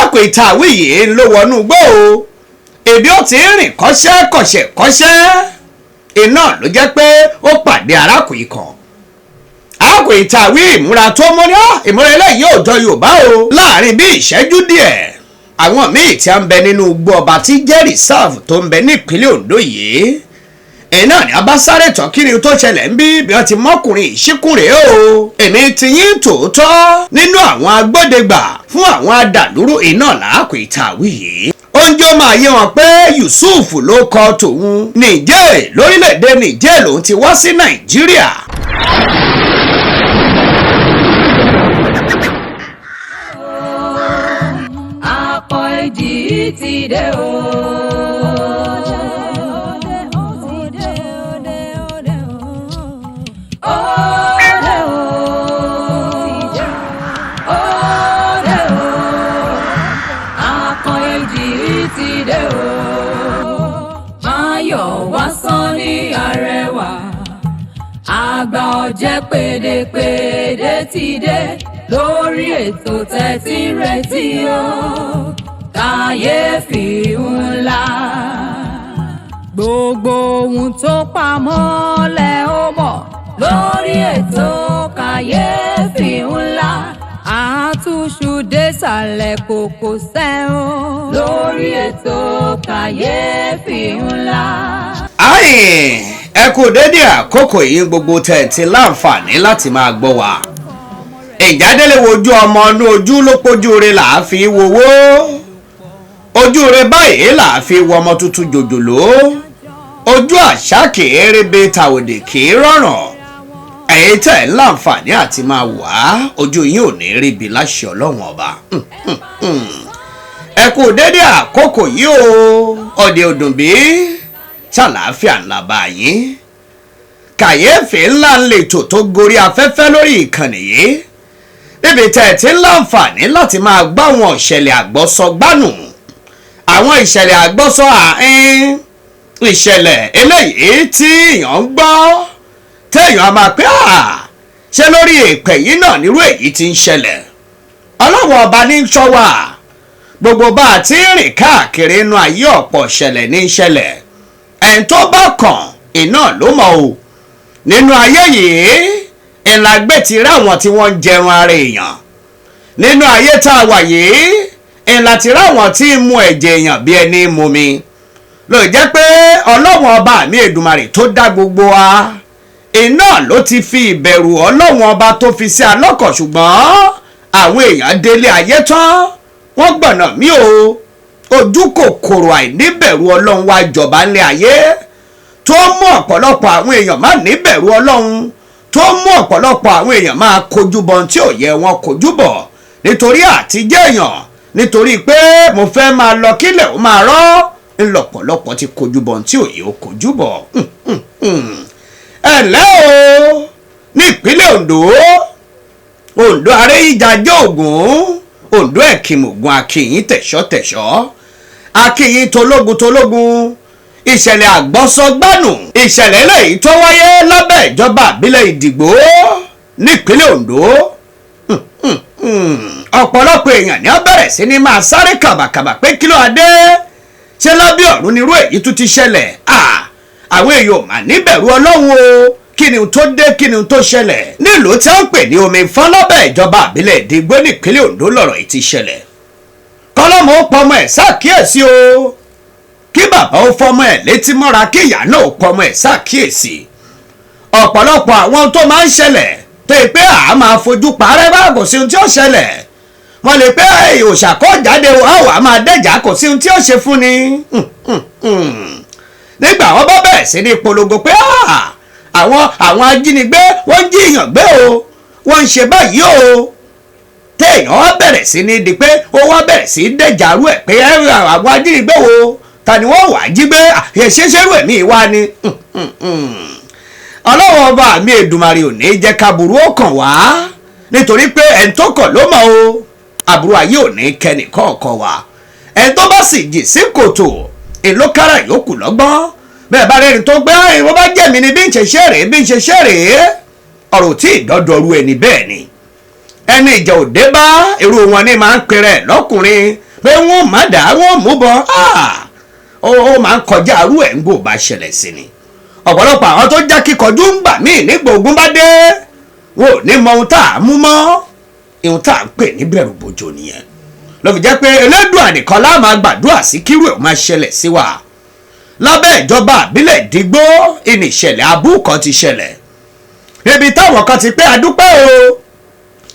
Arákùnrin tá a wí yìí ló wọnú igbó o. Ebi ó ti ń rìn kọ́ṣẹ́ kọ̀ṣẹ̀ kọ́ṣẹ́, iná ló jẹ́ pé ó pàdé arákùnrin kan. Arákùnrin tá a wí ìmúra tó mú ní ìmúra eléyìí ò jọ Yorùbá o. Láàrin bí ìṣẹ́jú díẹ̀, àwọn míì tí a ń bẹ nínú igbó ọba tí jẹ́ reserve tó ń bẹ nípínlẹ̀ Ondo yìí, iná ni a bá sáré tán kí ni tó ṣẹlẹ̀ ń bí bí wọ́n ti mọ́kùnrin ìṣíkùnrè o. Èmi ti yín tòótọ́ nínú àwọn agbódegbà fún àwọn adàlúrú iná làákò ìtàwí yìí. Oúnjẹ ó máa yé wọn pé Yusuf ló kọ tòun, Niger lórílẹ̀‐èdè Niger lòun ti wá sí Nàìjíríà. Akọ ìjì ti dé o. Òde o, òde o, akọ ìjì ti dé o. Máyọ̀ wá sán ní arẹwà, àgbà ọ̀jẹ̀ pèdèpèdè ti dé lórí ètò tẹ́tí retí o. Kàyéfì ńlá. Gbogbo ohun tó pamọ́ lẹ ó mọ̀ lórí ètò Kàyéfì ńlá. Àtúnṣu désàlẹ̀ kòkò sẹ́ o. Lórí ètò Kàyéfì ńlá. Àyìn, ẹ kú dédé àkókò yìí gbogbo tẹ̀ ti láǹfààní láti máa gbọ́ wa. Ìjádélé wojú ọmọ inú ojú ló pójú re là á fi wowó. Ojú re báyìí là á fi wọ ọmọ tuntun jòjòló. Ojú àṣà kìí rebe tàwòdì kìí rọ̀ràn. Ẹ̀yin tẹ̀ ń láǹfààní àti máa wà á, ojú yín ò ní ríbi láṣẹ Ọlọ́run ọba. Ẹ kú dédé àkókò yìí o, ọ̀dẹ̀ òdùn bí ṣàlàáfíà ńlá bá yín. Kàyéfì ńlá ń lè tò tó gorí afẹ́fẹ́ lórí ìkànnì yìí, níbi tẹ́ ẹ ti ń láǹfààní láti máa gbọ́ àwọn ìṣẹ̀lẹ̀ àgbọ́sọgbánù, àwọn ìṣẹ̀lẹ̀ àgbọ́sọ ààín, ìṣẹ̀lẹ̀ eléyìí tí èèyàn ń gbọ́ téèyàn á máa pé à ṣé lórí èpè yìí náà nírú èyí ti ń ṣẹlẹ̀. Ọlọ́wọ́ ọba ní í ṣọ́ wa, gbogbo bá a ti ń rìn káàkiri inú ayé ọ̀pọ̀ ìṣẹ̀lẹ̀ ní í ṣẹlẹ̀. Ẹni tó bá kàn iná ló mọ̀ o. Nínú ayé yìí ìlàgbé ti rí àwọn tí wọ́n ń jẹun ara èèyàn. Nínú ayé tá a wà yìí ìlà ti rí àwọn tí ń mu ẹ̀jẹ̀ èèyàn bí ẹni mu mi. Ló jẹ́ pé Ọlọ́run ọba mi Èdùmàrè tó dá gbogbo wa, iná ló ti fi ìbẹ̀rù Ọlọ́run ọba tó fi sí alọ́kọ̀, ṣùgbọ́n àwọn èèyàn délé ayé tán wọ́n gbọ̀nà mí o. Ojú kòkòrò àìníbẹ̀rù Ọlọ́run wá jọba ńlẹ̀ ayé tó mú ọ̀pọ̀lọpọ̀ àwọn èèyàn má níbẹ̀rù Ọlọ́run, tó mú ọ̀pọ̀lọpọ̀ àwọn èèyàn máa kojú bọ̀ tí ò yẹ wọn kojú bọ̀ nítorí àtijọ́ èèyàn, nítorí pé mo fẹ́ máa lọ kílẹ̀ ó máa rọ́, ńlọpọ̀lọpọ̀ ti kojú bọ̀ tí ò yẹ ó kojú bọ̀. Ẹ ǹlẹ́ o, ní ìpínlẹ̀ Ondo, Ondo Arẹ́yìnjájọ́ Ògùn, Ondo Ẹ̀kìmògùn, Akínyìn tẹ̀ṣọ́ tẹ̀ṣọ́, Akínyìn tológun tológun. Ìṣẹ̀lẹ̀ àgbọ́sọgbánù, ìṣẹ̀lẹ̀ eléyìí tó wáyé lábẹ́ ìjọba àbílẹ̀ Ìdìgbò nípínlẹ̀ Ondo. Ọ̀pọ̀lọpọ̀ èèyàn ni wọ́n bẹ̀rẹ̀ sí ní máa sáré kàbàkàbà pé kí ló adé, ṣé lábẹ́ ọ̀run nírú èyí tún ti ṣẹlẹ̀? Àwọn èèyàn ò mà níbẹ̀rù Ọlọ́run o, kí ni tó dé, kí ni tó ṣẹlẹ̀? Nílùú tí wọ́n ń pè ní omi fọ́n lábẹ́ ìjọba àbílẹ̀ Ìdìgbò nípínlẹ̀ Ondo lọ̀rọ̀ yìí ti ṣẹlẹ̀. Kọ́lọ́mù ó pọmọ ẹ̀ ṣàkíyèsí o, kí bàbá ó fọmọ ẹ̀ létí mọ́ra, kí ìyá náà ó pọmọ ẹ̀ ṣàkíyèsí. Ọ̀pọ̀lọpọ̀ àwọn tó máa ń ṣẹlẹ̀ tó yẹ pé àá máa fojú parẹ́ bá kò sí ohun tí ó ṣẹlẹ̀. Wọ́n lè pé òòṣà kọ́ jáde o, àwa máa dẹ́jà, kò sí ohun tí ó ṣe fún ni. Nígbà wọ́n bá bẹ̀rẹ̀ sí ní polongo pé àwọn ajínigbé wọ́n ń jíyàn gbé o, wọ́n ń ṣe báyìí o, téèyàn wá bẹ̀rẹ̀ sí ní di pé ó wá bẹ̀rẹ̀ sí dẹ́jà rú ẹ̀ pé àwọn ajínigbé wo ta ni wọ́n wà á jí gbé, ṣeṣerú ẹ̀mí wa ni. Ọlọ́wọ́ ọba mi Èdùmàrè ò ní jẹ́ káburú ó kàn wá, nítorí pé ẹni tó kàn ló mọ̀ o. Àbúrò ayé ò ní kẹ́ni kọ̀ọ̀kan wá. Ẹni tó bá sì jì sí kòtò ìlókàrà yòókù lọ́gbọ́n. Bẹ́ẹ̀ bá rẹ́ni tó gbé bó bá jẹ́ mi ni bí ń ṣe ṣe rèé, bí ń ṣe ṣe rèé, ọ̀rọ̀ tí ìdọ́dọ̀rú ẹni bẹ́ẹ̀ ni. Ẹni ìjà òde bá irú wọn ni máa ń pèrè lọ́kùnrin, Pé wọ́n má dà wọ́n mú bọ́, ó máa ń kọjá arú ẹ̀ ń gbò bá ṣẹlẹ̀ sí ni. Ọ̀pọ̀lọpọ̀ àwọn tó já kíkọjú ń gbà míì nígbà ogun bá dé, wọn ò ní mọ ohun tá a mú mọ́. Ohun tá a ń pè ní bẹ̀rù bojo nìyẹn, ló fi jẹ́ pé Elédùà nìkan la máa gbàdúrà sí kírú ẹ̀ máa ṣẹlẹ̀ sí wa. Lábẹ́ ìjọba àbílẹ̀ Ìdìgbò ìní ìṣẹ̀lẹ̀ abú kan ti ṣẹlẹ̀, níbi táwọn kan ti pé adúpẹ́ o,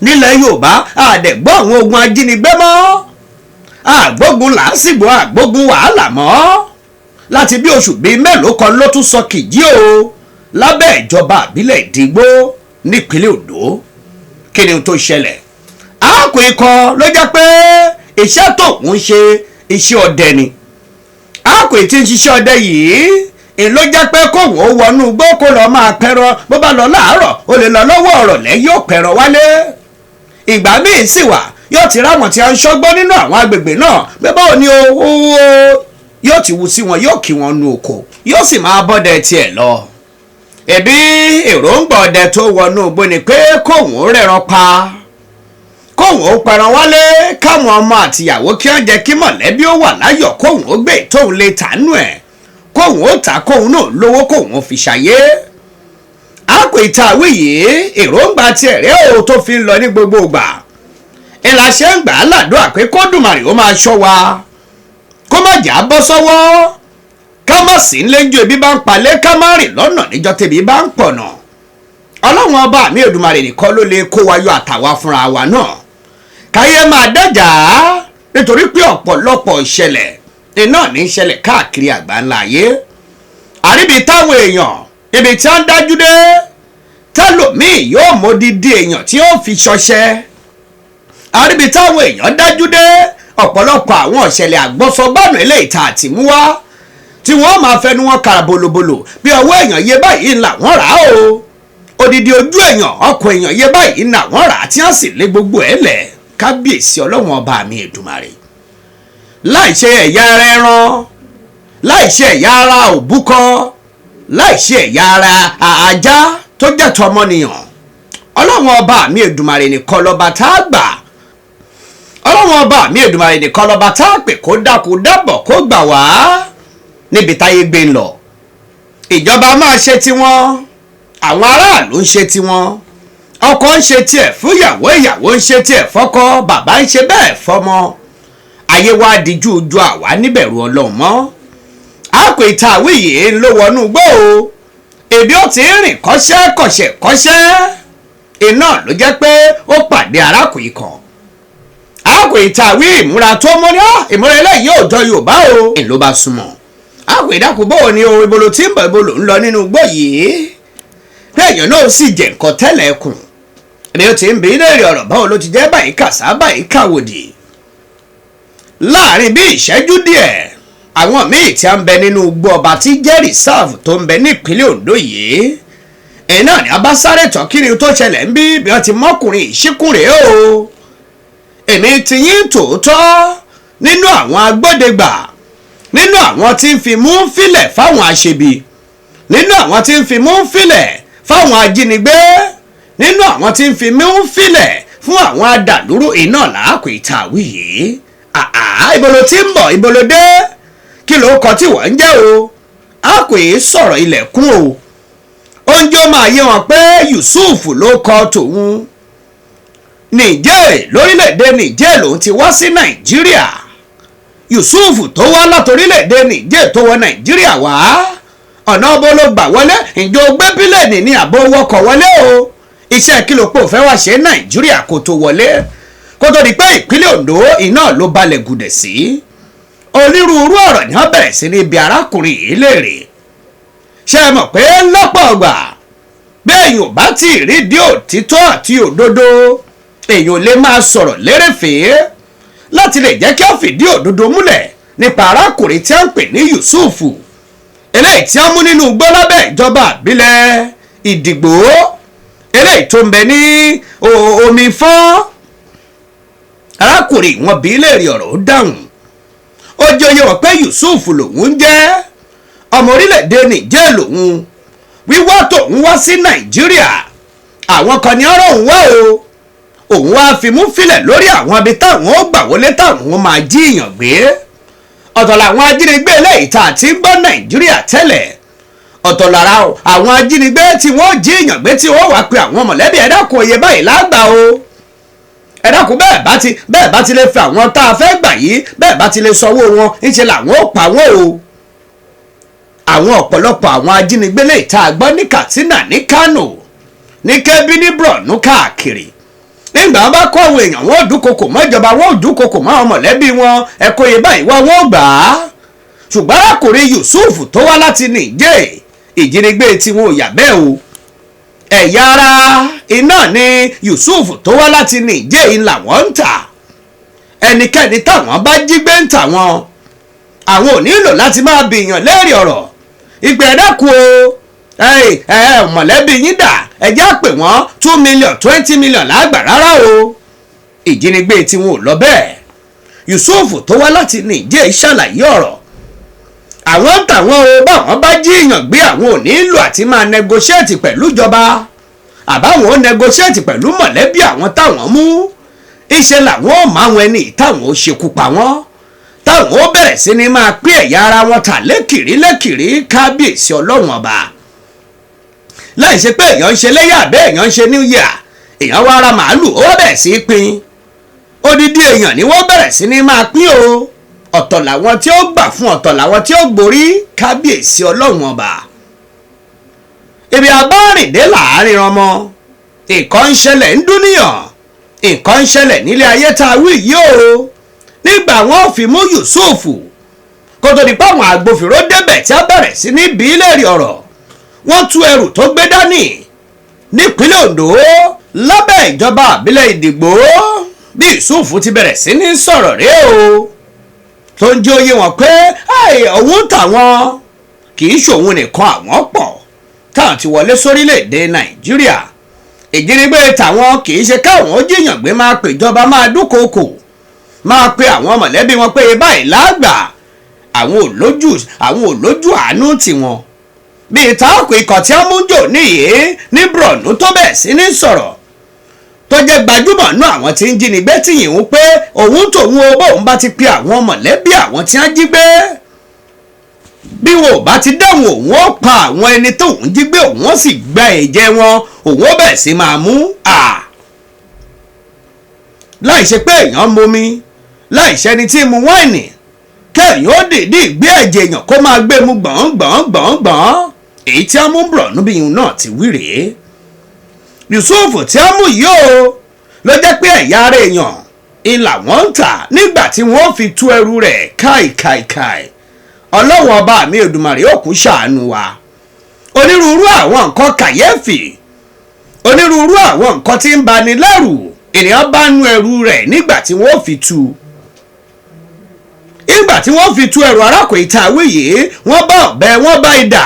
nílẹ̀ Yorùbá àdẹ̀gbọ́ àwọn ogun ajínigbé mọ́, àgbógun làásìgbò, àgbógun wàhálà mọ́. Láti bí oṣù bíi mélòó kan ló tún sọ kìjí o lábẹ́ ìjọba àbílẹ̀ Ìdìgbò nípínlẹ̀ Ondo. Kí ni tó ṣẹlẹ̀? Arákùnrin kan ló jẹ́ pé iṣẹ́ tó ń ṣe iṣẹ́ ọdẹ ni. Arákùnrin tí ń ṣiṣẹ́ ọdẹ yìí ló jẹ́ pé kóun ó wọnú igbó kó lọ́ọ́ máa pẹran. Bó bá lọ láàárọ̀, ó lè lọ lọ́wọ́ ọ̀rọ̀lẹ́, yóò pẹran wálé. Ìgbà míì sì wà, yóò ti ráwọn tí a ń ṣọ́gbọ́n nínú àwọn agbègbè náà pé báwo ni owó, yóò ti wù sí wọn, yóò kí wọn nu oko, yóò sì máa bọ́dẹ tiẹ̀ lọ. Ẹbí èròǹgbà ọdẹ tó wọnú igbó ni pé kóun ó rẹran pa, kóun ó pẹran wálé, káwọn ọmọ àtìyàwó kí wọ́n jẹ́, kí mọ̀lẹ́bí ó wà láyọ̀, kóun ó gbé tóun lè tànú ẹ̀, kóun ó tà, kóun náà lówó, kóun ó fi ṣàyé. Àpò ìtàwé yìí, èròǹgbà tiẹ̀ rẹ́ o tó fi ń lọ ní gbogbo ìgbà. Ìlàṣẹ ń gbà á làdúrà pé kódùmarè ó máa ṣọ́ wa, kó má jà bọ́ sọ́wọ́, ká má sí ń léjú ebi bá ń palẹ̀, ká má rìn lọ́nà níjọ́ tẹ̀bí bá ń pọ̀nà. Ọlọ́run ọba mi Èdùmàrè nìkan ló lè kó wa yọ, àtàwa fúnra wa náà káyé máa dẹ́jà, nítorí pé ọ̀pọ̀lọpọ̀ ìṣẹ̀lẹ̀ iná ní í ṣẹlẹ̀ káàkiri àgbáńlá ayé. Àríbi táwọn èèyàn ibi tí wọ́n ń dájú dé, tẹ́lòmíì yóò mọdidi èèyàn tí ó fi ṣọṣẹ́. Àríbi táwọn èèyàn dájú dé, ọ̀pọ̀lọpọ̀ àwọn ìṣẹ̀lẹ̀ àgbọ̀sọgbànú eléyìí tá a ti mú wá, tí wọ́n máa fẹnu wọn kàrà bòlòbòlò bí ọwọ́ èèyàn yé báyìí ńlá wọ́n rà á o, odidi ojú èèyàn, ọkọ̀ èèyàn yé báyìí ńlá wọ́n rà á, tí wọ́n sì lé gbogbo ẹ̀ lẹ̀. Kábíyèsí Ọlọ́run ọba mi Èdùmàrè, láì ṣe ẹ̀yà ara ẹran, láì ṣe ẹ̀yà ara òbúkọ, láì ṣe ẹ̀yà ara ajá tó jẹ́ tọmọnìyàn. Ọlọ́run ọba mi Èdùmàrè nìkan lọ́ba tá a gbà. Ọlọ́run ọba mi Èdùmàrè nìkan lọ́ba tá a pè kó dákú dábọ̀, kó gbà wá níbi táyé gbé ń lọ. Ìjọba máa ṣe tiwọn, àwọn aráàlú ń ṣe tiwọn, ọkọ ń ṣe tiẹ̀ fúnyàwó, ìyàwó ń ṣe tiẹ̀ fọ́kọ, bàbá ń ṣe bẹ́ẹ̀ fọ́mọ. Ayé wa díjú ju àwa níbẹ̀rù Ọlọ́run mọ́. Àpò ìtàwé yìí ló wọnú gbó o, ebi ó ti ń rìn kọ́ṣẹ́ kọ̀ṣẹ̀ kọ́ṣẹ́, iná ló jẹ́ pé ó pàdé arákùnrin kan. Arákùnrin ìtàwé, ìmúra tó mọ́ ní ìmúra eléyìí ò jọ Yorùbá o, ló bá súnmọ́. Arákùnrin dákun, bóò ni o? Ibo ló ti ń bọ̀? Ibo ló ń lọ nínú igbó yìí? Pé èèyàn náà sì jẹ́ nǹkan tẹ́lẹ̀ kùn ni ó ti ń bi léèrè ọ̀rọ̀, báwo ló ti jẹ́ báyìí, kàṣá báyìí kàwòdì. Láàrin bí ìṣẹ́jú díẹ̀, àwọn míì tí a ń bẹ nínú igbó ọba tí jẹ́ reserve tó ń bẹ nípínlẹ̀ Ondo yìí, ẹ̀ náà ni a bá sáré tán, kí ni tó ṣẹlẹ̀ ń bí bí wọ́n ti mọ́kùnrin ìṣíkùnrin o. Èmi ti yín tòótọ́, nínú àwọn agbódegbà, nínú àwọn tí ń fi mú fílẹ̀ fáwọn aṣebi, nínú àwọn tí ń fi mú fílẹ̀ fáwọn ajínigbé, nínú àwọn tí ń fi mú fílẹ̀ fún àwọn adàlúrú, iná làákò ìtàwí yìí. Àá, ibo ló ti ń bọ̀? Ibo ló dé? Kí ló kọ tí wọ́n ń jẹ́ o? A kò yé sọ̀rọ̀ ilẹ̀kùn o. Oúnjẹ ó máa yé wọn pé Yusuf ló kọ tòun, Nìjẹ́, lórílẹ̀‐èdè Nìjẹ́ lòun ti wá sí Nàìjíríà. Yusuf tó wá látòrílẹ̀‐èdè Nìjẹ́ tó wọ Nàìjíríà wá, ọ̀nà ọbọ̀ ló gbà wọlé? Ǹjọ́ gbé pílẹ̀nì ní àbọ̀ wọkọ̀ wọlé o? Iṣẹ́ kí ló pò fẹ́ wá ṣe Nàìjíríà kó tó wọlé, kó tó di pé ìpínlẹ̀ Ondo iná ló balẹ̀ gùdẹ̀ sí? Onírúurú ọ̀rọ̀ ni wọ́n bẹ̀rẹ̀ sí ní ibi arákùnrin yìí léèrè. Ṣé ẹ mọ̀ pé lọ́pọ̀ ọgbà, bí èèyàn ò bá tí ì rí di òtítọ́ àti òdodo, èèyàn ò lè máa sọ̀rọ̀ lérèfé. Láti lè jẹ́ kí ó fìdí òdodo múlẹ̀ nípa arákùnrin tí a ń pè ní Yusufu eléyìí tí a mú nínú igbó lábẹ́ ìjọba àbílẹ̀ Ìdìgbò eléyìí tó ń bẹ ní omi fọ́n, arákùnrin wọn bí léèrè ọ̀rọ̀, ó dáhùn. Ó jẹ́ oyè wọ́n pé Yusuf lòun ń jẹ́, ọmọ orílẹ̀-èdè Nìjẹ́ lòun. Wíwá tóun wá sí Nàìjíríà, àwọn kan ní ọ̀rọ̀ òun wá o. Òun wá fimú filẹ̀ lórí àwọn ibi táwọn ó gbà wọlé táwọn máa jí èèyàn gbé. Ọ̀tọ̀ làwọn ajínigbé eléyìí tá a ti ń gbọ́ Nàìjíríà tẹ́lẹ̀, ọ̀tọ̀ lára àwọn ajínigbé tí wọ́n jí èèyàn gbé tí wọ́n wá pe àwọn mọ̀lẹ́bí, "Ẹ dákun, iye báyìí lágbà o, ẹ dákun, bẹ́ẹ̀ bá ti lè fi àwọn tá a fẹ́ gbà yìí, bẹ́ẹ̀ bá ti lè sanwó wọn, ńṣe làwọn ò pa wọ́n o." Àwọn ọ̀pọ̀lọpọ̀ àwọn ajínigbé lè tá a gbọ́ ní Katsina, ní Kano, ní Kebbi, ní Borno, káàkiri, nígbà wọn bá kó àwọn èèyàn, wọn ò dúnkokò mọ́ ìjọba, wọn ò dúnkokò mọ́ àwọn mọ̀lẹ́bí wọn, ẹ kó iye báyìí wá, wọn ò gbà á. Ṣùgbọ́n arákùnrin Yusuf tó wá láti Niger, ìjínigbé tí wọn ò yà bẹ́ẹ̀ o. Ẹ̀yà ara iná ni Yusuf tó wá láti Niger ń làwọn ń tà. Ẹnikẹ́ni táwọn bá jí gbé ń tà wọn, àwọn ò nílò láti máa bìyàn léèrè ọ̀rọ̀ ìgbẹ́, "Ẹ dákun o, ẹ ẹ mọ̀lẹ́bí yín dà? Ẹ já pè wọ́n, 2 million, 20 million lágbà." Rárá o, ìjínigbé tí wọn ò lọ bẹ́ẹ̀. Yusuf tó wá láti Niger ṣàlàyé ọ̀rọ̀ àwọn tàwọn o, báwọn bá jíyàn gbé, àwọn ò nílò àti máa negotiate pẹ̀lú ìjọba àbáwọn ò negotiate pẹ̀lú mọ̀lẹ́bí àwọn táwọn mú. Ìṣe làwọn ò máa wọn ẹni táwọn ò ṣekú pa wọ́n, táwọn ó bẹ̀rẹ̀ sí ni máa pín ẹ̀yà ara wọn tà lẹ́kìrí lẹ́kìrí. Kábíyèsí Ọlọ́run Ọba! Láì ṣe pé èèyàn ń ṣe léyà bẹ́ẹ̀, èèyàn ń ṣe New Year, èèyàn wá ra màálù, ó bẹ̀rẹ̀ sí í pín odidi èèyàn ni wọ́n bẹ̀rẹ̀ sí ni máa pín o. Ọ̀tọ̀ làwọn tí ó gbà fún, ọ̀tọ̀ làwọn tí ó gborí. Kábíyèsí Ọlọ́run Ọba! Ibi abárìndé láàrin ọmọ, nǹkan ń ṣẹlẹ̀ ń dúníyàn, nǹkan ń ṣẹlẹ̀ nílé ayé tá a wí yìí o. Nígbà wọn fi mú Yusuf, kó tó di pé àwọn agbófinró débẹ̀ tí a bẹ̀rẹ̀ sí ní bí léèrè ọ̀rọ̀, wọ́n tú ẹrù tó gbé dání nípínlẹ̀ Ondo lábẹ́ ìjọba àbílẹ̀ Ìdìgbò. Bí Yusuf ti bẹ̀rẹ̀ sí ní sọ̀rọ̀ rèé o, tó ń jẹ́ oyé wọn pé òun tàwọn kì í ṣòun nìkan, àwọn pọ̀ táwọn ti wọlé sórílẹ̀‐èdè Nàìjíríà. Ìjínigbé tàwọn kì í ṣe káwọn ó jíyàn gbé, máa pèjọba, máa dúnkòokò, máa pe àwọn mọ̀lẹ́bí wọn pé báyìí lágbà. Àwọn ò lójú àánú tiwọn bíi táàkù ikọ̀ tí a mú jò níyì ní Borno tó bẹ̀ sí ní sọ̀rọ̀, tó jẹ́ gbajúmọ̀ nú àwọn tí ń jínigbé, tí yìí ń pé òun tòun o, bóun bá ti pe àwọn mọ̀lẹ́bí àwọn tí wọ́n jí gbé, bí wọn ò bá ti dáhùn, òun ó pa àwọn ẹni tóun jí gbé, òun ó sì gba ẹ̀jẹ̀ wọn, òun ó bẹ̀ sí máa mú à. Láì ṣe pé èèyàn momi, láì ṣẹni tí mu wáìnì, kẹ́yìn ó dìídì gbé ẹ̀jẹ̀ èèyàn kó máa gbé mu gbọ̀n gbọ̀n gbọ̀n gbọ̀n. Èyí tí a mú Borno bí yìí náà ti wí rèé. Yusuf tí a mú yìí o, ló jẹ́ pé ẹ̀yà ara èèyàn ìlà wọ́n ń tà. Nígbà tí wọ́n fi tú ẹrù rẹ̀, káìkáìkáì, Ọlọ́wọ́n Ọba mi Èdùmàrè ó kú ṣàánú wa. Onírúurú àwọn nǹkan kàyéfì, onírúurú àwọn nǹkan tí ń bani lẹ́rù, ènìyàn bá nu ẹrù rẹ̀ nígbà tí wọ́n fi tú. Ìgbà tí wọ́n fi tú ẹrù arákùnrin tá a wí yìí, wọ́n bá ọ̀bẹ, wọ́n bá idà,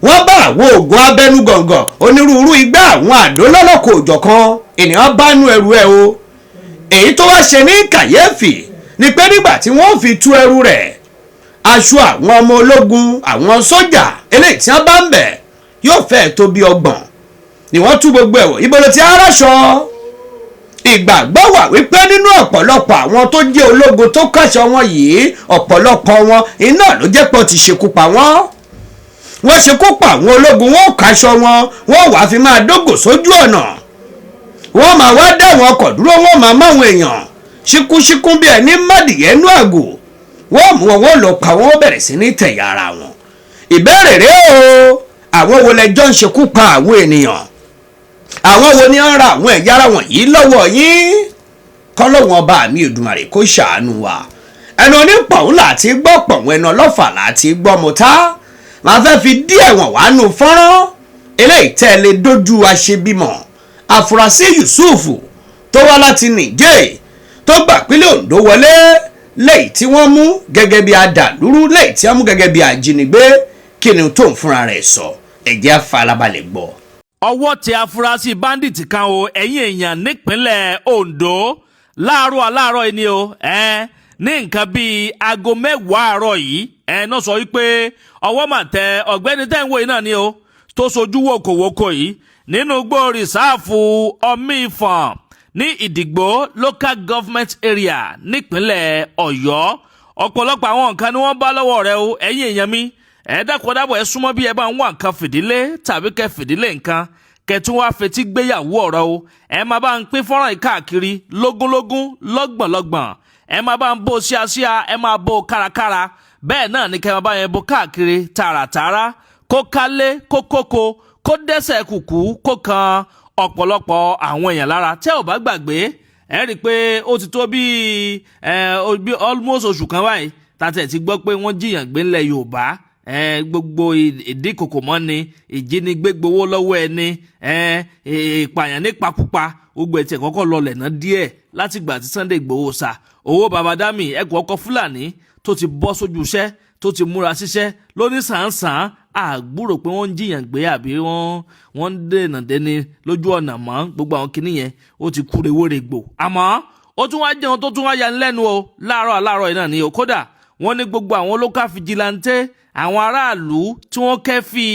wọ́n bá àwọn oògùn abẹnugọ̀ngọ̀, onírúurú igbá, àwọn àdó lọ́lọ́kọ̀ òjọ̀kan, ènìyàn bá nu ẹrù ẹ o. Èyí tó wá ṣe ní kàyéfì ni pé nígbà tí wọ́n fi tú ẹrù rẹ̀, aṣọ àwọn ọmọ ológun, àwọn sójà eléyìí tí wọ́n bá ń bẹ̀ yóò fẹ́ẹ̀ tó bí 30 ni wọ́n tú gbogbo ẹ̀wọ̀. Ibo ló ti aráṣọ? Ìgbàgbọ́ wà wípé nínú ọ̀pọ̀lọpọ̀ àwọn tó jẹ́ ológun tó kàṣọ wọn yìí, ọ̀pọ̀lọpọ̀ wọn iná ló jẹ́ pé ó ti ṣekú pa wọ́n. Wọ́n ṣekú pa àwọn ológun, wọn ò kàṣọ wọn, wọ́n wàá fi máa dógò sójú ọ̀nà, wọ́n máa wá dá àwọn ọkọ̀ dúró, wọ́n máa máwọn èèyàn ṣíkúṣíkún bí ẹni mádìyẹ nú àgò, wọ́n mú wọn, wọ́n lọ pa wọ́n, bẹ̀rẹ̀ sí ní tẹ̀yà ara wọn. Ìbéèrè rèé o, àwọn wo lẹjọ́ ń ṣekú pa àwọn ènìyàn? Àwọn wo ni ń ra àwọn ẹ̀yà ara wọ̀nyí lọ́wọ́ yín? Kọ́lọ́wọ́n Ọba mi Èdùmàrè kó ṣàánú wa. Ẹnu onípọ̀hún láti gbọ́ pọ̀hún, ẹnu ọlọ́fà láti gbọ́ mọ́tá. Máa fẹ́ fi díẹ̀ wọ̀n wá nù fọ́nrán eléyìí tẹ́ ẹ lè dójú aṣebímọ àfúrásì Yusuf tó wá láti Niger tó gbà pínlẹ̀ Ondo wọlé, lẹ́yìn tí wọ́n mú gẹ́gẹ́ bí adàlúrú, lẹ́yìn tí wọ́n mú gẹ́gẹ́ bí ajínigbé. Kí ni tó ń fúnra rẹ̀ sọ? Ẹ jẹ́ á farabalẹ̀ gbọ́. Ọwọ́ tẹ afurasí bandit kan o, ẹ̀yin èèyàn, nípínlẹ̀ Ondo láàárọ̀ aláàárọ̀ yìí ni o, ní nǹkan bíi aago 10 àárọ̀ yìí ẹ náà sọ wípé ọwọ́ mà tẹ ọ̀gbẹ́ni tẹ́ ń wò yìí náà ni o, tó sojú wòkòwòkò yìí nínú igbó reserve Ọmí Ìfọ̀n. Ní Ìdìgbò Local Government Area nípínlẹ̀ Ọ̀yọ́. Ọ̀pọ̀lọpọ̀ àwọn nǹkan ni wọ́n bá lọ́wọ́ rẹ̀ o. Ẹ̀yin èèyàn mi, ẹ dákun dábọ̀, ẹ súnmọ́ bí ẹ bá ń wá nǹkan fìdílé tàbí kẹ fìdílé nǹkan, kẹtún wá fetí gbéyàwó ọ̀rọ̀ o. Ẹ máa bá ń pín fọ́nrán yìí káàkiri lógúnlógún, lọ́gbọ̀nlọ́gbọ̀n. Ẹ máa bá ń bó ṣíaṣíá, ẹ máa bó kárakára. Bẹ́ẹ̀ náà ni kẹ́ máa bá yẹn bó káàkiri tààràtààrà, kó kálé, kó kóko, kó dẹ́sẹ̀ kùkú, kó kan ọ̀pọ̀lọpọ̀ àwọn èèyàn lára. Tẹ́ ò bá gbàgbé, ẹ rí i pé ó ti tó bíi ẹ bí almost oṣù kan báyìí tàtẹ̀ ti gbọ́ pé wọ́n jí èèyàn gbé ńlẹ̀ Yorùbá. Gbogbo ìdínkòkò mọ́ni, ìjínigbé, gbowó lọ́wọ́ ẹni, ìpààyàn nípakúpa, gbogbo ẹ̀ tí ẹ̀ kọ́kọ́ lọlẹ̀ náà díẹ̀ látìgbà tí Sunday Igboho sà owó babadami ẹkùn ọkọ̀ Fúlàní tó ti bọ́ sójú iṣẹ́, tó ti múra síṣẹ́ lóní sàn-án. Àgbúrò pé wọ́n ń jí èèyàn gbé àbí wọ́n ń dènà dẹni lójú ọ̀nà mọ́. Gbogbo àwọn kinní yẹn, ó ti kú rewéregbò. Àmọ́ ó tún wá jẹun tó tún wá yani lẹ́nu o láàárọ̀ láàárọ̀ yìí náà ni o. Kódà wọ́n ní gbogbo àwọn local vigilante, àwọn aráàlú tí wọ́n kẹ́ fi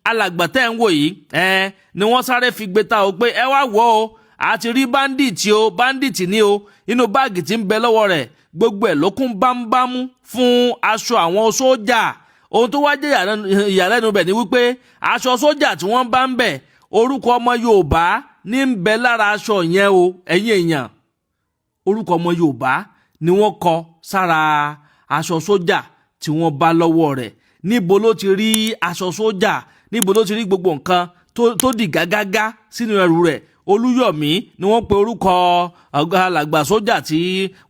alàgbà tẹ́ ń wò yìí ẹ ni wọ́n sáré fi gbé ta o pé ẹ wá wò ó, àti rí bandit o, bandit ni o. Inú báàgì tí ń bẹ lọ́wọ́ rẹ̀, gbogbo ẹ̀ ló kún bámúbámú fún aṣọ àwọn sójà. Ohun tó wá jẹ́ ìyàlẹ́nu bẹ̀ ni wípé aṣọ sójà tí wọ́n bá ń bẹ̀, orúkọ ọmọ Yorùbá ní ń bẹ lára aṣọ yẹn o. Ẹ̀yin èèyàn, orúkọ ọmọ Yorùbá ni wọ́n kọ sára aṣọ sójà tí wọ́n bá lọ́wọ́ rẹ̀. Níbo ló ti rí aṣọ sójà? Níbo ló ti rí gbogbo nǹkan tó dì gágágá sínú ẹrù rẹ̀? Olúyọ̀mí ni wọ́n pe orúkọ ọ̀gá alàgbà sójà tí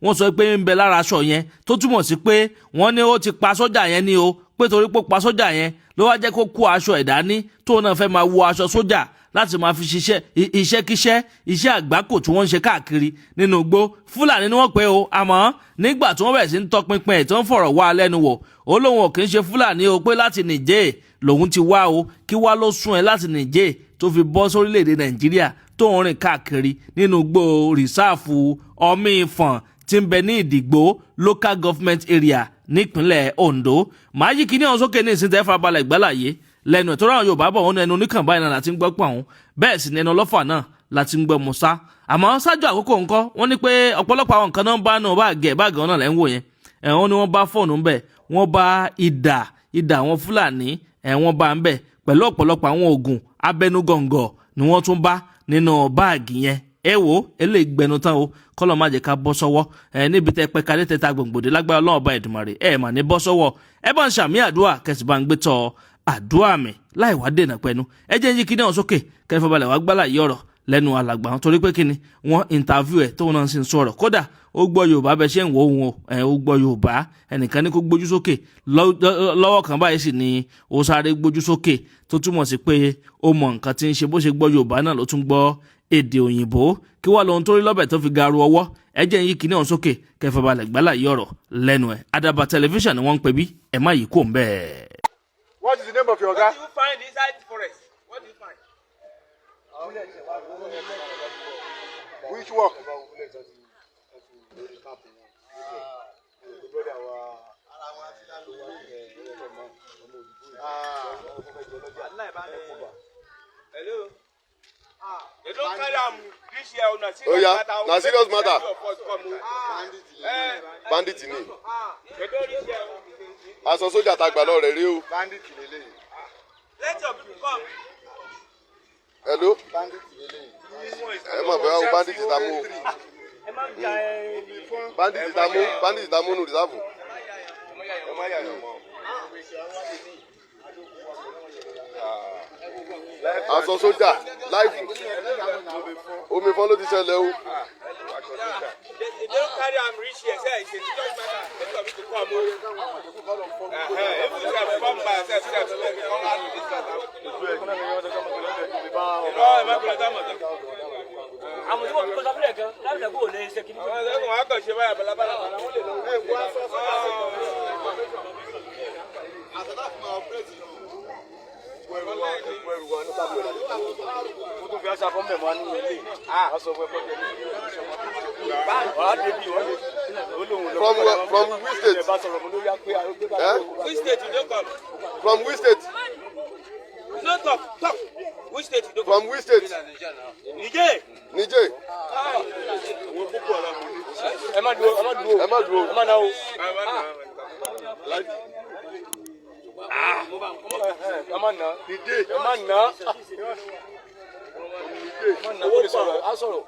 wọ́n sọ pé ń bẹ lára aṣọ yẹn, tó túmọ̀ sí pé wọ́n ní ó ti pa sójà yẹn ní o, pé torí pé ó pa sójà yẹn ló wá jẹ́ kó kó aṣọ ẹ̀ dání, tóun náà fẹ́ máa wọ aṣọ sójà láti máa fi ṣiṣẹ́ iṣẹ́kíṣẹ́, iṣẹ́ àgbákò tí wọ́n ń ṣe káàkiri nínú igbó. Fúlàní ni wọ́n pè o. Àmọ́ nígbà tí wọ́n bẹ̀rẹ̀ sí ń tọpinpin ẹ̀, tí wọ́n fọ̀rọ̀ wá lẹ́nu wò, ó lóun ò kì í ṣe Fúlàní o, pé láti Nìjẹ́ lòun ti wá o. Kí wá ló sún ẹ láti Nìjẹ́ tó fi bọ́ sórílẹ̀-èdè Nàìjíríà, tó ń rìn káàkiri nínú igbó reserve Ọmí Ìfọ̀n tí ń bẹ ní Ìdìgbò Local Government Area nípínlẹ̀ Ondo? Màá yí kíní ọ̀hún sókè ní ìsìn tẹ́ farabalẹ̀ gbálàyé lẹ́nu ẹ̀ tó ráwọn Yorùbá bọ̀, wọ́n ní ẹnu oníkàn báyìí náà láti ń gbọ́ pọ̀ ọ̀hún, bẹ́ẹ̀ sì ní ẹnu ọlọ́fà náà láti ń gbọ́ musa. Àmọ́ ṣáájú àkókò ńkọ́, wọ́n ní pé ọ̀pọ̀lọpọ̀ àwọn nǹkan náà ń bá nù báàgì ẹ̀. Báàgì náà lẹ́ ń wò yẹn ẹ̀. Wọ́n ní wọ́n bá fóònù ńbẹ̀, wọ́n bá ìdà, ìdà àwọn Fúlàní ẹ̀ wọ́n bá ń bẹ̀, pẹ̀lú ọ̀pọ̀lọpọ̀ àwọn oògùn abẹnugọ̀ngọ̀ ni wọ́n tún bá nínú báàgì yẹn. Ẹ wo, eléyìí gbẹnu tán o. Kọlọ má jẹ́ ká bọ́ sọ́wọ́ ẹ níbi tẹ pẹ kadé tẹta gbòǹgbòdè. Lágbára Ọlọ́run Ọba Ẹdùmarè, ẹ mà ní bọ́ sọ́wọ́. Ẹ bá ń ṣàmì àdúrà, kẹsì bá ń gbé tọ àdúrà mi láì wá dènà pẹ̀lú. Ẹ jẹ́ yí kíní ọ̀hún sókè, kẹfẹ́ balẹ̀ wá gbálà yí ọ̀rọ̀ lẹ́nu alàgbà wọn, torí pé kíni wọ́n interview ẹ̀, tóun náà sì ń sọ̀rọ̀. Kódà ó gbọ́ Yorùbá bẹ́ẹ̀ ṣe ń wò ó ẹ̀, ó gbọ́ Yorùbá. Ẹnìkan ní kó gbójú sókè lọ́wọ́ kan báyìí sì ni ó sáré gbójú sókè, tó túmọ̀ sí pé ó mọ nǹkan tí ń ṣe. Bó ṣe gbọ́ Yorùbá náà ló tún gbọ́ èdè òyìnbó. Kí wàá lóhun tó rí lọ́bẹ̀ tó fi garu ọwọ́? Ẹ jẹ́ ń yí kíní ọ̀hún sókè, kẹfẹ́ balẹ̀ gbálà yí ọ̀rọ̀ lẹ́nu ẹ̀. Àdàbà Tẹlifíṣàn ni wọ́n ń pè bí. Ẹ má yí kó ń bẹ́ẹ̀. What is the name of your What guy? do you find inside the forest? What do you find? Which work? Hello? They don't carry am reach here una serious Oh, yeah. matter. Na serious matter. Of us come o. Eh, Bandit ni. they don't reach here o. Aṣọ sójà tá a gbà lọ rẹ̀ rí o. Bandit leleyi. Let your people come. Hello. Bandit leleyi. Ẹ mọ̀ bẹ́ẹ̀ o, bandit ta mú o. Bandit ta mú, bandit ta mú nù reserve. Ẹ má yà yàn mọ́. Aṣọ sójà láìfù. Omi fọ́n ló ti ṣẹlẹ̀ o. They don't carry am reach here. Say it's a serious matter. Let your people come o. Even if you come by yourself, sef, sef, come out with this matter. Irọ́, ẹ má gbọ́dọ̀ tá mọ̀ tán. Àwọn tí wọ́n fi kọjá fúlẹ̀ gan lábìlẹ̀ kó lè ṣe kíní. Àwọn ẹlẹ́gùn wa kàn ṣe báyà balabala. Wọ́n lè lọ. From which state? Eh? Which state you dey come? From which state? No talk, talk. Which state you dey From which state? Niger. Niger. Ẹ má dúró, ẹ má dúró. Ẹ má dúró. Ẹ má náwó. Ẹ má ná. Ẹ má ná. Ẹ má ná kó lè sọ̀rọ̀. Á sọ̀rọ̀.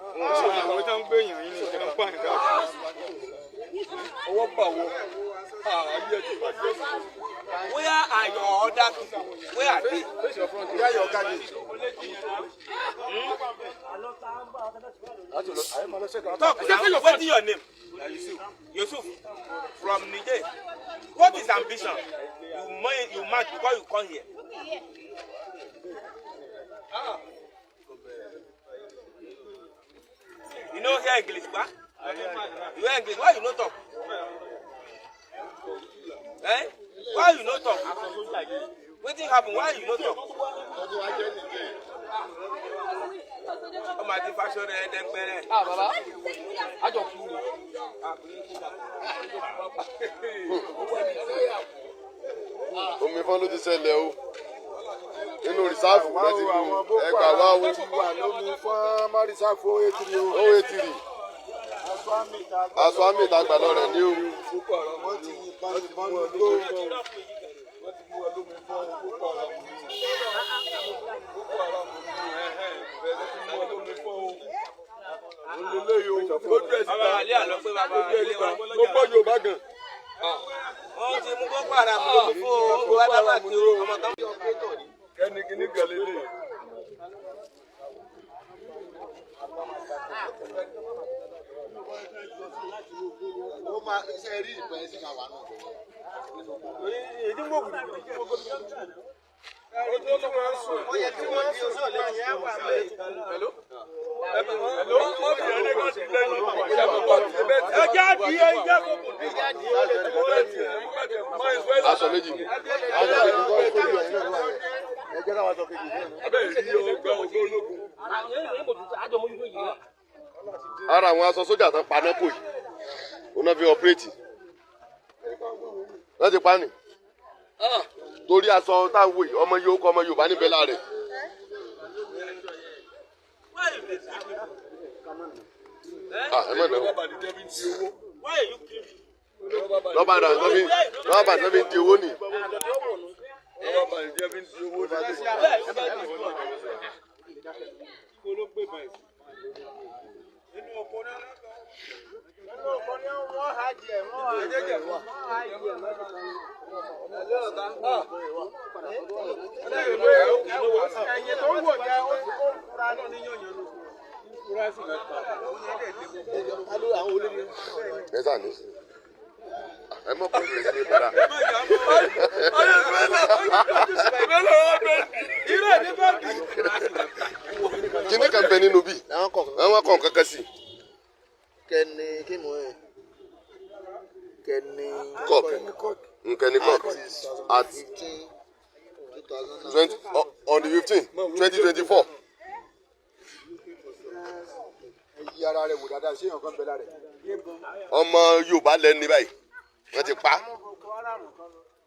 Àwọn tó ń gbé èèyàn yìí ní ìjọba ń pààyàn káàkiri. Ọwọ́ bà wọ́. Ayé ẹ̀ ti bàjẹ́. Where are your other people? Where are they? Where your guard is? Talk now. What is your name? Yusuf. From Niger. What is ambition? You may you mad because you come here. You know hear English, ba? You hear English? Why you no talk? Eh? Why you no talk? Wetin happen? Why you no talk? Ọmọ àti fashion rẹ̀ dẹ́gbẹ́rẹ́. Ah bàbá, àjọ kú ni. Omi fọ́n ló ti ṣẹlẹ̀ o. Inú rìsáàfù rẹ ti mú ẹgbà wá o. Ti wà lómi fún Márísáfù 083 o. 083. Aṣọ àmì ìta gbà lọ rẹ̀ ní o. Wọ́n ti yìnbọn yìnbọn ní igbó. Wọ́n ti mú wa lómi fún Boko Haram ní. Boko Haram ní. Wọ́n ti mú wa lómi fún o. Olólè yìí o. Lójú ẹ̀ síta. Bàbá àlẹ́ àlọ́ pé bàbá Lójú ẹ̀ ilé síta. wa. Mo gbọ́ Yorùbá gan. Wọ́n ti mú Boko Haram lómi fún o. Wọ́n wá dábàá kí o. Ọmọ kan. Kẹ́ni kíní gan lélẹ̀. Aṣọ méjì. Aṣọ kejì kọ́ kó yọ ẹ̀yìn náà ló wà yẹn. Ẹ jẹ́ káwọn sọ kejì náà. Abẹ́rẹ́ rí ọgbà ọgbà ológun. Ara àwọn aṣọ sójà tán paná kò yìí. Òun náà fi ọpírẹ́tì. Wọ́n ti pa ni. Torí aṣọ táwọn wò yìí, ọmọ yóò kọ́ ọmọ Yorùbá níbẹ̀ láàrẹ̀. Why you dey kill people? Ah, ẹ má nà ó. Why you kill people? Lọ́ba dà lọ́bi lọ́ba dà lọ́bi di owó nì. Where you get this one? Ẹ sà ní. Ẹ mọ̀ kó lè ṣe padà. Kíní kan bẹ nínú bí? Àwọn kan kankan sí. Kẹ́ni kí mo ẹ̀ kẹ́ni Cup. Nkẹ́ni cup. At 15 2000 20 on the 15 2024. Yí ara rẹ̀ wò dáadáa, ṣé èèyàn kan bẹ lára ẹ̀? Ọmọ Yorùbá lẹ́ni báyìí. Wọ́n ti pa.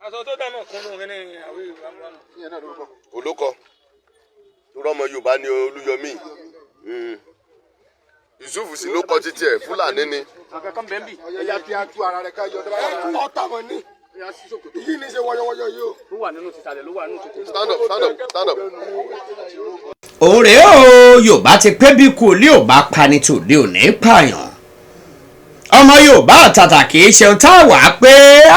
Aṣọ tó dáná kúnnú kí ni àwọn ìwà wọn. Ìyẹn náà lórúkọ. Olókọ. Torí ọmọ Yorùbá ni Olúyọmí. Yusuf sì ló kọ títí ẹ̀ Fúlàní ni. Ẹja kí a tú ara rẹ̀ ká yọ ọdọ́ bá ọ̀tá mọ̀ ní. Yìí ní ṣe wọ́yọ́wọ́yọ́ yìí o. Stand up, stand up, stand up. Òun rèé o. Yorùbá ti pé bí kú ilé ò bá pani tòde ò ní pààyàn. Ọmọ Yorùbá àtàtà kì í ṣeun tá a wà á pé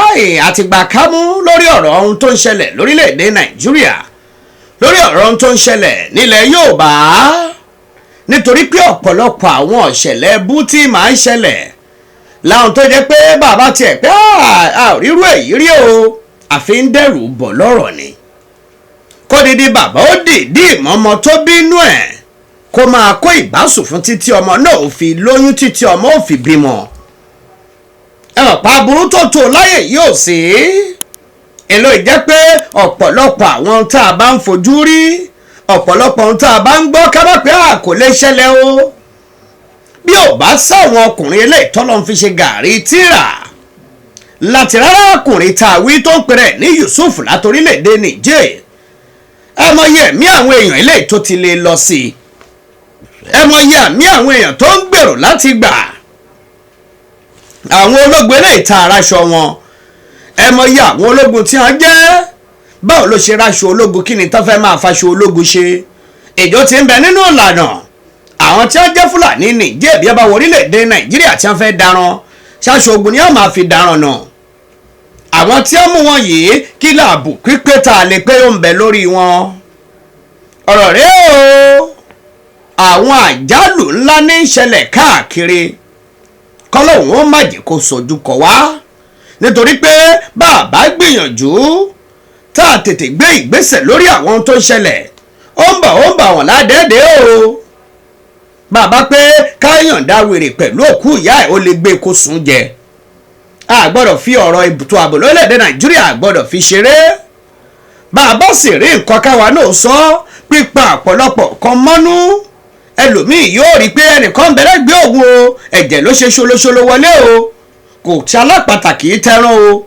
àì àtìgbà kámú lórí ọ̀rọ̀ ohun tó ń ṣẹlẹ̀ lórílẹ̀‐èdè Nàìjíríà, lórí ọ̀rọ̀ ohun tó ń ṣẹlẹ̀ nílẹ̀ Yorùbá, nítorí pé ọ̀pọ̀lọpọ̀ àwọn ọ̀ṣẹ̀lẹ̀ bú tí máa ń ṣẹlẹ̀ láwọn tó jẹ́ pé bàbá tiẹ̀ pé a ò rírú èyí rí o, àfi ń dẹ́rù bọ̀ lọ́rọ̀ ni. Kódìdí bàbá ó dìídì ìmọ̀ọ́mọ tó bínú ẹ̀ kó máa kó ìbásùn fún títí ọmọ náà ò fi lóyún, títí ọmọ ò fi bímọ. Ẹ mọ̀ pa aburú tó tó láyè yìí ò sí. Èlò ìjẹ́ pé ọ̀pọ̀lọpọ̀ àwọn tá a bá ń fojú rí, ọ̀pọ̀lọpọ̀ ohun tá a bá ń gbọ́, ká má pé a kò lè ṣẹlẹ̀ o. Bí ò bá sáwọn ọkùnrin eléyìí tọ́lọ́ ń fi ṣe gàrí tíra láti rárá, ọkùnrin tá a wí tó ń pèrè ní Yusuf látorílẹ̀-èdè Niger. Ẹ mọyì ẹ̀mí àwọn èèyàn ilé tó ti lè lọ sí i, ẹ mọyì ẹ̀mí àwọn èèyàn tó ń gbèrò láti gbà, àwọn ológun eléyìí ta aráṣọ wọn, ẹ mọyì àwọn ológun tí wọ́n jẹ́. Báwo ló ṣe ráṣọ ológun? Kí ni tó fẹ́ máa faṣọ ológun ṣe? Ìjọ ti ń bẹ nínú ìlànà àwọn tí wọ́n jẹ́ Fúlàní Nìjẹ́ bí ọba orílẹ̀-èdè Nàìjíríà tí wọ́n fẹ́ daran, ṣaṣọ ogun ni wọ́n máa fi daran nà. Àwọn tí wọ́n mú wọn yìí, kí láàbù pípé tá a lè pé ó ń bẹ lórí wọn? Ọ̀rọ̀ rẹ o, àwọn àjálù ńlá ní í ṣẹlẹ̀ káàkiri, kọ́lọ́hún ó má jẹ́ kó sojú kọ wá, nítorí pé bàbá gbìyànjú tá a tètè gbé ìgbésẹ̀ lórí àwọn ohun tó ń ṣẹlẹ̀, ó ń bọ̀, ó ń bà wọ́n ládẹ́ẹ̀dẹ́ o. Bàbá pé káyọ̀ǹda wèrè pẹ̀lú òkú ìyá ẹ̀, ó lè gbé kó sùn jẹ. A gbọ́dọ̀ fi ọ̀rọ̀ ètò ààbò lórílẹ̀‐èdè Nàìjíríà, a gbọ́dọ̀ fi ṣeré. Bàbá sì rí nǹkan káwa náà sọ, pípa ọ̀pọ̀lọpọ̀ kan mọ́nú, ẹlòmíì yóò rí i pé ẹnìkan bẹ̀rẹ̀ gbé òun o, ẹ̀jẹ̀ ló ṣe ṣoloṣolo wọlé o, kò tí alápàtàkì tẹran o.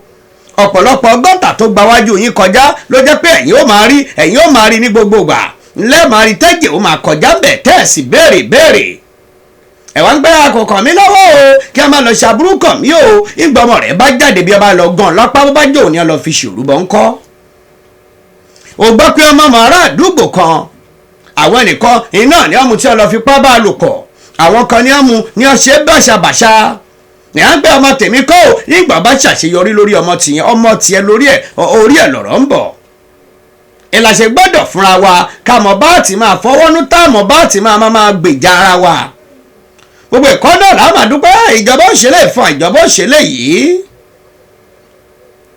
Ọ̀pọ̀lọpọ̀ gọ́tà tó gba wájú yín kọjá ló jẹ́ pé ẹ̀yin ó máa rí, ẹ̀yin ó máa rí ní gbogbo ìgbà ńlẹ́ máa rí tẹ́jẹ̀ ó máa kọjá bẹ̀ tẹ́ẹ̀sì béèrè béèrè. Ẹ̀wọ̀n ń gbé akọ̀kọ̀ mi lọ́wọ́ o, kí a máa lọ ṣàbúrú kàn mí o. Ìgbà ọmọ rẹ̀ bá jáde, bí ọba lọ gan lọ́pàá, bó bá jò ní ọ lọ fi ṣòrúbọ ńkọ́? O gbọ́ pé ọmọ ará àdúgbò kan, àwọn ẹnìkan iná ní ọmú tí ọ lọ fipá bá a lò pọ̀, àwọn kan ní ọmú ní ọ ṣe bàṣàbàṣà ní à ń gbé ọmọ tèmi kọ́ ò. Ìgbà bá ṣàṣeyọrí lórí ọmọ tìyẹn, ọmọ tiẹ̀ lórí ẹ̀, orí ẹ̀ lọ̀rọ̀ ń bọ̀. Ìlàṣẹ gbọ́dọ̀ fúnra wa ká mọ̀ bá ti máa fọwọ́nú, tá mọ̀ bá ti máa gbèjà ara wa. Gbogbo ẹ̀kọ́ náà là máa dúpẹ́ ìjọba òṣèlè fún ìjọba òṣèlè yìí,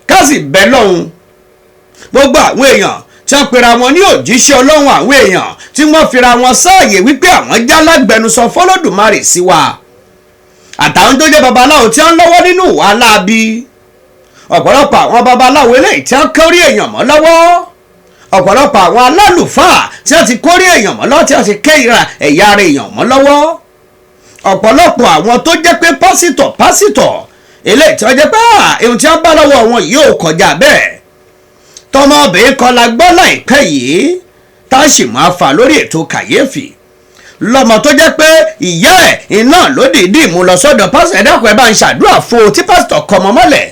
ká sì bẹ́ lọ́hùn. Gbogbo àwọn èèyàn tí wọ́n pera wọn ní òjíṣẹ́ Ọlọ́run, àwọn èèyàn tí wọ́n fira wọn sáàyè wípé àwọn já lágbẹnusọ fọlọ́dùmarè sí wa, àtàwọn tó jẹ́ babaláwo tí wọ́n lọ́wọ́ nínú ìwà láabi, ọ̀pọ̀lọpọ̀ àwọn babaláwo eléyìí tí wọ́n kórí èèyàn mọ́ lọ́wọ́, ọ̀pọ̀lọpọ̀ àwọn alálùfáà tí wọ́n ti kórí èèyàn mọ́ lọ́wọ́, tí wọ́n ti ké ẹ̀yà ara èèyàn mọ́ lọ́wọ́, ọ̀pọ̀lọpọ̀ àwọn tó jẹ́ pé pásítọ̀ eléyìí tí wọ́n jẹ́ pé ohun tí wọ́n bá lọ́wọ́ wọn yìí ò kọjá bẹ́ẹ̀. Tọmọbìnrin kan la gbọ́ láìpẹ́ yìí tá a sì máa fà lórí ètò kàyéfì, lọ́mọ tó jẹ́ pé ìyá ẹ̀ iná ló dìídì mú lọ sọ́dọ̀ pásítọ̀, ẹ dákun ẹ bá ń ṣàdúrà fún o, tí pásítọ̀ kọ ọmọ mọ́lẹ̀.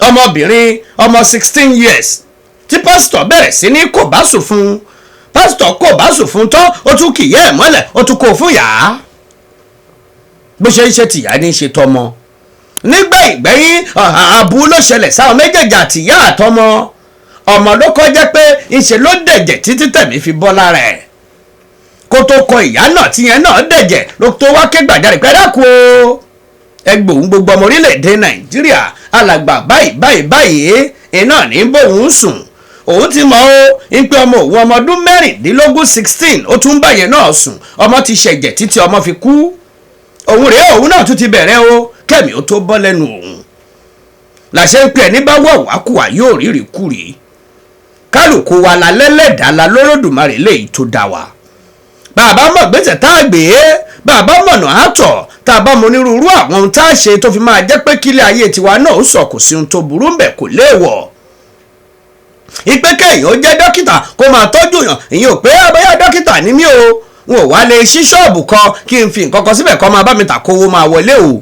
Ọmọbìnrin ọmọ 16 years tí pásítọ̀ bẹ̀rẹ̀ sí ní kò bá sùn fún, pásítọ̀ kò bá sùn fún tán, ó tún kìyẹ́ ẹ̀ mọ́lẹ̀, ó tún kó fún yàá. Bó ṣe ń ṣe tìyá ní í ṣe tọmọ. Nígbà ìgbẹ́yìn, àbú ló ṣẹlẹ̀ sáwọn méjèèjì, àtìyá àtọmọ. Ọmọ ló kọjá pé ńṣe ló dẹ̀jẹ̀ títí tẹ̀mí fi bọ́ lára ẹ̀, kó tó kọ ìyá náà tíyẹn náà dẹ̀jẹ̀ ló tó wá ké gbàjarè pé dákun o, ẹgbòhun gbogbo ọmọ orílẹ̀-èdè Nàìjíríà, alàgbà báyìí báyìí báyìí iná ní bóun sùn, òun ti mọ̀ ó ń pé ọmọ òun ọmọ ọdún 16, 16, ó tún báyẹn náà sùn, ọmọ ti ṣẹ̀jẹ̀ títí ọmọ fi kú. Òun rèé, òun náà tún ti bẹ̀rẹ̀ o, kẹ́mi ó tó bọ́ lẹ́nu òun. Làṣẹ ń pè ní bá wọ̀ wákùwà yóò rírì kúrì. Kálukú wa la lẹ́lẹ́dàá la lọ́lọ́dùmarè léyìí tó dá wa. Bàbá mọ̀ gbèsè tá a gbé, bàbá mọ̀nà àtọ̀, tá a bá mọ onírúurú àwọn ohun tá a ṣe tó fi máa jẹ́ pé kílẹ̀ ayé tiwa náà ó sọ, kò sí ohun tó burú ń bẹ̀, kò léèwọ̀. Ìpè kéèyàn ó jẹ́ dókítà kó máa tọ́jú yàn, ìyẹn ò pé abẹ́yà dókítà ní mí o, n ò wá lè ṣí ṣọ́ọ̀bù kan kí n fi nǹkan kan síbẹ̀ kó máa bá mi tà kówó máa wọlé o.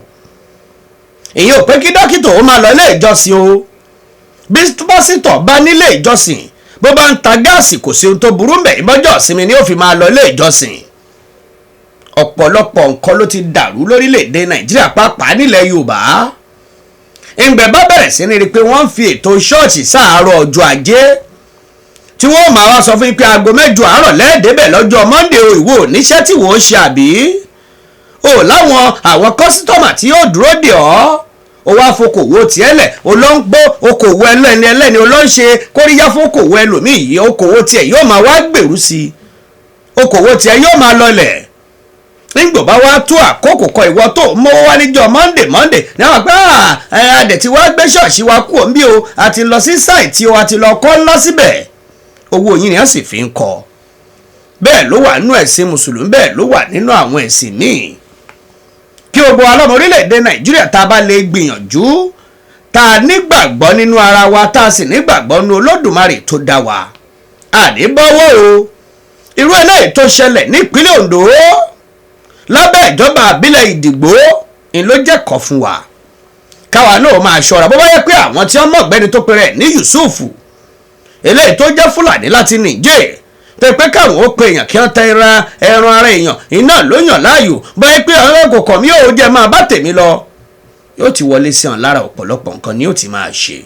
Ìyẹn ò pé kí dókítà ó máa lọ ilé ìjọsìn o. Bí pásítọ̀ bá nílé ìjọsìn, bó bá ń ta gáàsì, kò sí ohun tó burú mbẹ̀, ìbọ́jọ́ ìsinmi ni ó fi máa lọ ilé ìjọsìn. Ọ̀pọ̀lọpọ̀ nǹkan ló ti dàrú lórílẹ̀‐èdè Nàìjíríà, pàápàá nílẹ̀ Yorùbá. Ìgbẹ́ bá bẹ̀rẹ̀ sí ní rí i pé wọ́n ń fi ètò ṣọ́ọ̀ṣì sáàárọ̀ ọjọ́ Ajé, tí wọ́n máa wá sọ fún yín pé aago 8 àárọ̀ lẹ́ẹ̀dẹ́bẹ̀ lọ́jọ́ Monday o, ìwọ oníṣẹ́ tí wọ́n ṣe, àbí o láwọn àwọn customer tí yóò dúró dè ọ́, o wá fokòwò tiẹ̀ lẹ̀, o lọ ń gbọ́ okòwò ẹlẹ́ni ẹlẹ́ni, o lọ ń ṣe kóríyá fokòwò ẹlòmíì yìí, okòwò tiẹ̀ yóò máa wá gbèrú sí i, okòwò tiẹ̀ yóò máa lọlẹ̀. Nígbà bá wá tó àkókò kan, ìwọ tó mọ́wọ́ wá níjọ́ Monday Monday ní àwọn pé adẹ̀ tí wàá gbé ṣọ́ọ̀ṣì wa kú òǹbí o, àti lọ sí site o, àti lọ kọ́ ńlá síbẹ̀, owó yín ni wọ́n sì fi ń kọ́. Bẹ́ẹ̀ ló wà nínú ẹ̀sìn mùsùlùmí, bẹ́ẹ̀ ló wà nínú àwọn ẹ̀sìn míì. Kí gbogbo alọ́mọ orílẹ̀-èdè Nàìjíríà tá a bá lè gbìyànjú, tá a nígbàgbọ́ nínú ara wa, tá a sì nígbàgbọ́ nínú Olódùmarè tó dá wa. Àní bọ́wọ́ o. Irú eléyìí tó ṣẹlẹ̀ nípínlẹ̀ Ondo lábẹ́ ìjọba àbílẹ̀ Ìdìgbò ni ló jẹ́ kọ́ fún wa káwa náà máa ṣọ́ra. Bó bá yẹ pé àwọn tí wọ́n mọ̀ ọ̀gbẹ́ni tó pe rẹ̀ ní Yusuf, eléyìí tó jẹ́ Fúlàní láti Nìjẹ́, tó pé káwọn ó pe èèyàn kí wọ́n tẹ ẹran ara èèyàn iná ló yàn láàyò, bá yẹ pé ọ̀rọ̀ kò kàn mí ò jẹ́ máa bá tèmi lọ, yóò ti wọlé sí ọ̀n lára. Ọ̀pọ̀lọpọ̀ nǹkan ni yóò ti máa ṣe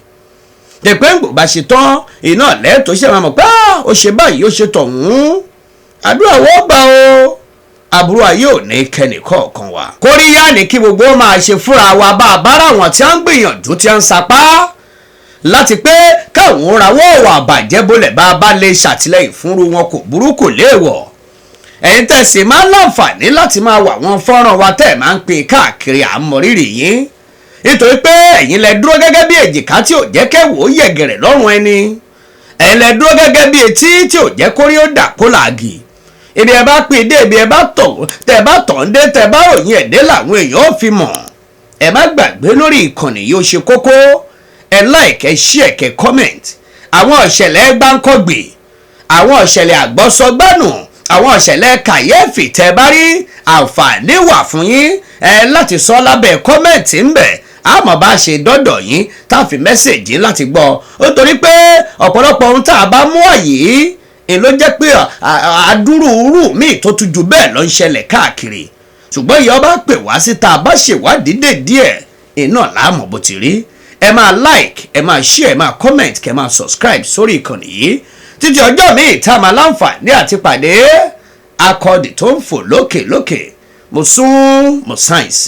tẹ̀pẹ́ ń gbò bá ṣe tán iná lẹ́ẹ̀tọ́ ṣe máa mọ̀ pé ó ṣe báyìí, ó ṣe tọ̀hún. Àdúrà wọ́n gbà o, àbúrò ayé ò ní kẹ́nì kọ̀ọ̀kan wa. Kóríyá ni kí gbogbo máa ṣe fúnra wa bá a bára wọn tí a ń gbìyànjú, tí a ń sapá láti pé káwọn rawọ́ ọ̀wà àbàjẹ́ bolẹ̀. Bá a bá lè ṣàtìlẹ́yìn fúnru wọn, kò burú, kò léèwọ̀. Ẹ̀yin tẹ̀sí máa ń láǹfààní láti máa wà wọn fọ́nrán wa tẹ́ ẹ̀ máa ń pín káàkiri, àmọ́rírì yín, nítorí pé ẹ̀yin lẹ dúró gẹ́gẹ́ bí èjìká tí ò jẹ́ kẹ́wò yẹ̀gẹ̀rẹ̀ lọ́rùn ẹni. Ẹ̀yin lẹ dúró gẹ́gẹ́ bí etí tí ò jẹ́ kórí ó dà kó làágì. Ibi ẹ bá pín dé, ibi ẹ bá tọ̀, tẹ bá tọ̀ ń dé, tẹ bá ròyìn ẹ̀ dé làwọn èèyàn ó fi mọ̀. Ẹ má gbàgbé, lórí ìkànnì yìí, ó ṣe kókó, ẹ like, ẹ share, kẹ́ comment àwọn ìṣẹ̀lẹ̀ gbáǹkọ́gbè, àwọn ìṣẹ̀lẹ̀ àgbọ́sọgbánù, àwọn ìṣẹ̀lẹ̀ kàyéfì tẹ́ bá rí. Àǹfààní wà fún yín ẹ láti sọ lábẹ́ comment ń bẹ̀. Àmọ́ bá ṣe dọ́dọ̀ yín tá a fi message láti gbọ́ ó, torí pé ọ̀pọ̀lọpọ̀ ohun tá a bá mú àyè è ló jẹ́ pé àdúrúurú míì tó tún ju bẹ́ẹ̀ lọ ń ṣẹlẹ̀ káàkiri. Ṣùgbọ́n ìyá ọba pè wá síta bá ṣèwádìí dè díẹ̀ iná láàmú bó ti rí. Ẹ máa like, ẹ máa share, ẹ máa comment, kẹ máa subscribe sórí ìkànnì yìí. Títí ọjọ́ míì tá a máa láǹfààní àti pàdé, akọni tó ń fò lókè lókè, mo sún mo sáyẹ̀nsì.